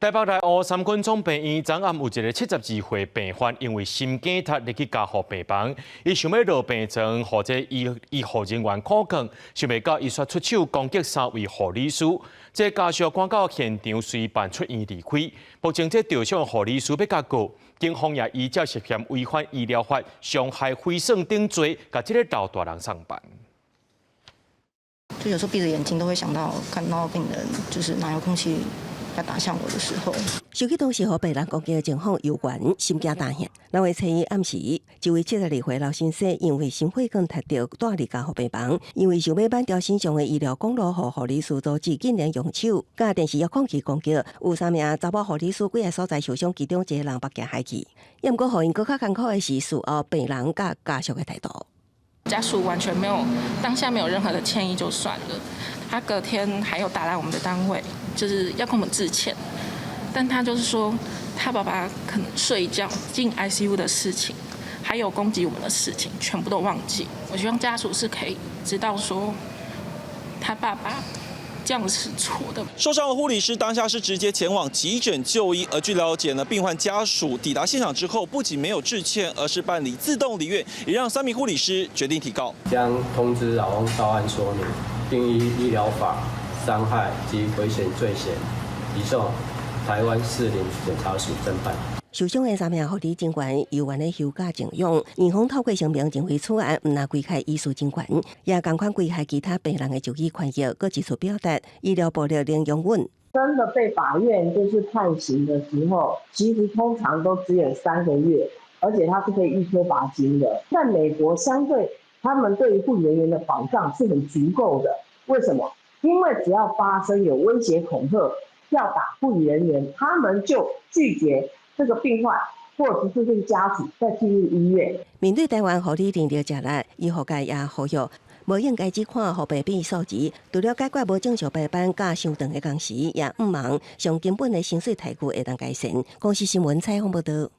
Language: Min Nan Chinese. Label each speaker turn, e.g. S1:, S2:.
S1: 台北內湖三軍總病院昨暗有一个72歲病患，因為心梗塞入去加護病房，伊想欲落病床，予這醫醫護人員苦勸，想袂到伊煞出手攻擊三位護理師，這家屬趕到現場隨辦出院離開。目前這受傷護理師欲共告，警方也依照涉嫌違反醫療法、傷害毀損等罪，共這个老大人送辦。
S2: 就有時候閉著眼睛都會想到，看到病人就是拿遙控器要打向我的時候。
S3: 想起當時予病人攻擊的情況，猶原心驚膽怯。六月初一暗時，一位72歲老先生因為心血管塞著，蹛佇加護病房，因為想欲挽掉身上的醫療管路，予護理師阻止，竟然用手佮電視遙控器攻擊，有三名查某護理師規个所在受傷，其中一个人目鏡害去。毋過，予𪜶閣較艱苦的是事後病人佮家屬的態度。
S4: 家屬完全沒有當下沒有任何的歉意就算了，他隔天還有打來我們的單位，就是要跟我們致歉，但他就是說他爸爸可能睡覺進 ICU 的事情，還有攻擊我們的事情，全部都忘記。我希望家屬是可以知道說他爸爸這樣是錯的。
S5: 受傷的護理師當下是直接前往急診就醫，而據了解呢，病患家屬抵達現場之後，不僅沒有致歉，而是辦理自動離院，也讓三名護理師決定提告。
S6: 將通知老翁到案說明，並依醫療法傷害及危險罪嫌，移送台灣士林檢察署偵辦。
S3: 受傷的三名護理人員猶原咧休假靜養，院方透過聲明認為此案毋但危害醫事人權，也仝款危害其他病人的就醫權益，閣指出表達醫療暴力零容忍。
S7: 真的被法院就是判刑的時候，其實通常都只有3個月，而且他是可以預科罰金的。在美國，相對他們對於護理人員的保障是很足夠的。為什麼？因為只要發生有威脅恐嚇要打護理人員，他們就拒絕這個病患或者是這個家屬再進入醫院。
S3: 面對台灣護理人力食力，醫學界也呼籲，無應該只看予病變數字，除了解決無正常排班佮傷長的工時，也向望上根本的薪水待遇會當改善。公視新聞採訪報導。